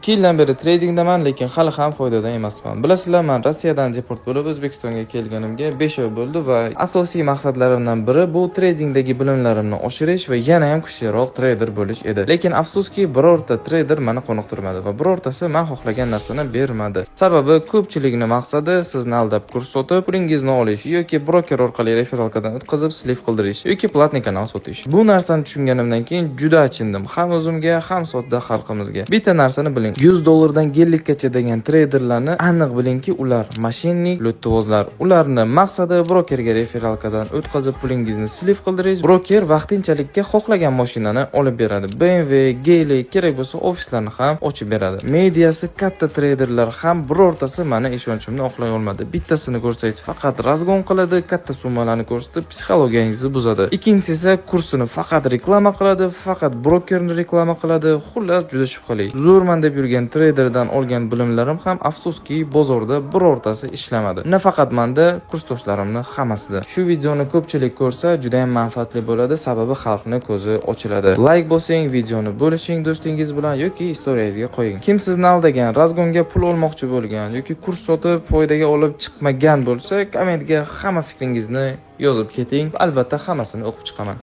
2 yildan beri tradingdaman, lekin hali ham foydada emasman. Bilasizlar, man Rossiyadan deport bo'lib O'zbekistonga kelganimga 5 oy bo'ldi va asosiy maqsadlarimdan biri bu tradingdagi bilimlarimni oshirish va yana ham kuchliroq treyder bo'lish edi. Lekin afsuski, birorta treyder meni qoniqtirmadi va birortasi men xohlagan narsani bermadi. Sababi ko'pchilikni maqsadi sizni aldab kurs sotib, pulingizni olish yoki broker orqali рефералка dan o'tkazib слив qildirish yoki платный kanal sotish. Bu narsani tushunganimdan keyin juda achindim. Ham o'zimga, ham sodda xalqimizga. Bitta narsani biling. 100 dollardan Gelikgacha degan treyderlarni aniq bilingki, ular мошенник, lo'ttivozlar. Ularni maqsadi brokerga рефералка dan o'tkazib pulingizni слив qildirish. Broker vaqtinchalikka xohlagan mashinani olib beradi. BMW, Gelik, kerak bo'lsa ofislarni ham ochib beradi. Mediasi katta treyderlar ham birortasi mani ishonchimni oqlay olmadi. Bittasini ko'rsangiz, faqat разгон qiladi, katta summalarni ko'rsatib psixologiyangizni buzadi. Ikkinchisi esa kursini faqat reklama qiladi, faqat brokerni reklama qiladi. Xullas, juda shubhali. Zo'rman deb yurgan treyderdan olgan bilimlarim ham, afsuski, bozorda birortasi ishlamadi. Nafaqat manda, kursdoshlarimni hammasida. Shu videoni ko'pchilik ko'rsa, juda ham manfaatli bo'ladi, sababi xalqni ko'zi ochiladi. Like bosing, videoni bo'lishing do'stingiz bilan yoki istoriyangizga qo'ying. Kim sizni aldagan, разгон ga pul olmoqchi bo'lgan yoki kurs sotib foydaga olib chiqmagan bo'lsa, kommentga hamma fikringizni yozib keting. Albatta hammasini o'qib chiqaman.